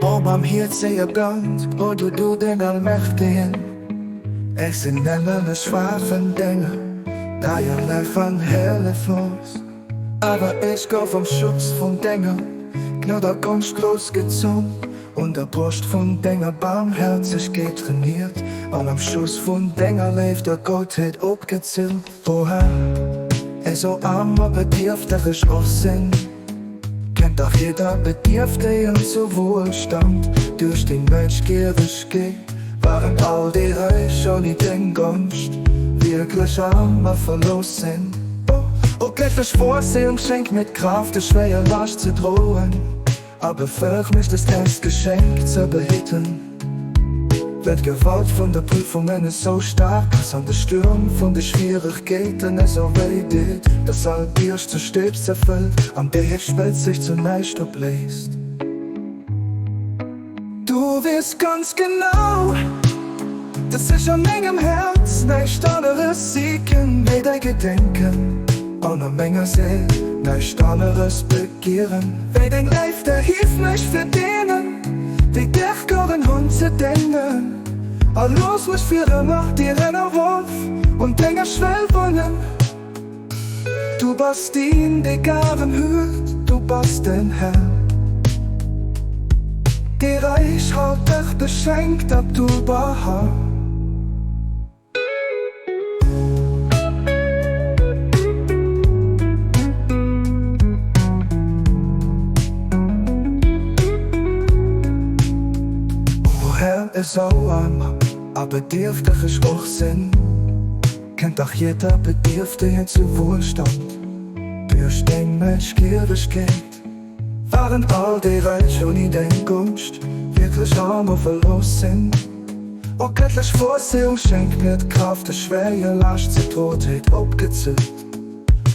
O barmhierzeger Gott, o du du den Allmächtigen, ech sinn nëmmen e schwaachen Dénger, deier leif an hëlleflos. Awer ech gouf am Schutz vun denger Gnod a Gonscht groussgezunn, un der Broscht vun denger Barmhäerzegkeet trainiert an am Schoss vun denger Léift a Gottheet opgezunn. O Här, esou aarm a bedierfteg ech och sinn, kennt dach jidder Bedierftegen zu Wuelstand duerch deng Mëtschgieregkeet, waren all déi Räich ouni deng Gonscht wierklech aarm a verlooss sinn. O glécklech Vorsehung, schenk mir d'Kraaft, des schwéier Lascht ze droen, a befëllt mech, dest héchst Geschenk ze behitten. Well d'Gewalt vun de Prüfungen esou staark ass an de Stuerm vun de Schwieregkeeten esou wéi deet, dass all Bierg zu Stäb zerfëllt an déi héich Spëtz sech zu näischt opléist. Du weess ganz genau, dass ech a mengem Häerz näischt aneres sichen wéi däi Gedenken an a menger Séil näischt aneres begieren wéi deng Léift. Erhief mech fir deenen, déi dech garen hunn, ze déngen, a looss mech fir ëmmer dir ënnerworf un denger Schwell wunnen. Du bass deen, dee garen huet, du bass den Här, dee räichhalteg beschenkt, Abdu'l-Bahá. O Här, esou aarm a bedierfteg ech och sinn, Kennt dach jidder Bedierftegen zu Wuelstand duerch deng Mëtschgieregkeet. Waren all déi Räich ouni deng Gonscht wierklech arm a verlooss sinn? O gëttlech Vorsehung, schenk mir d'Kraaft, de schwéier Laascht ze droen, huet opgezielt.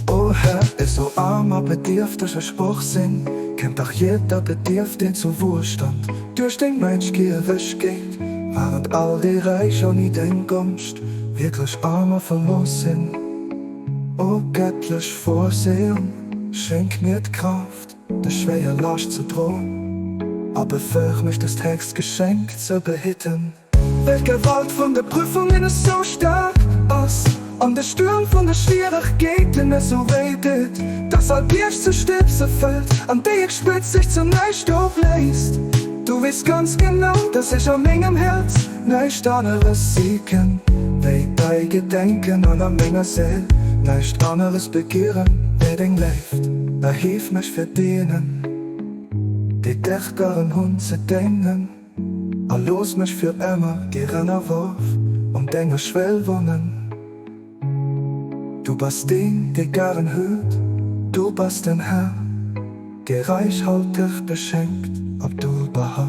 O Här, esou arm a bedierfteg ech och sinn, kennt dach jidder Bedierften zu Wuelstand duerch deng Mëtschgieregkeet. Waren all déi Räich ouni deng Gonscht wierklech arm a verlooss sinn? O gëttlech Vorsehung, schenk mir d'Kraaft, des schwéier Lascht ze droen, a befäeg mech, dëst héchst Geschenk ze behitten. Well d'Gewalt vun de Prüfungen esou staark ass, an de Stuerm vun de Schwieregkeeten esou wéi deet, dass all Bierg zu Stäb zerfëllt an déi héch Spëtz sech zu näischt opléist. Du weess ganz genau, dass ech a mengem Häerz näischt aneres sichen, wéi däi Gedenken, an a menger Séil näischt aneres begieren, wéi deng Léift. Erhief mech fir deenen, déi dech garen hunn, ze déngen, a looss mech fir ëmmer dir ënnerworf un denger Schwell wunnen. Du bass deen, dee garen huet, du bass den Här, dee räichhalteg beschenkt. Abdu'l-Bahá.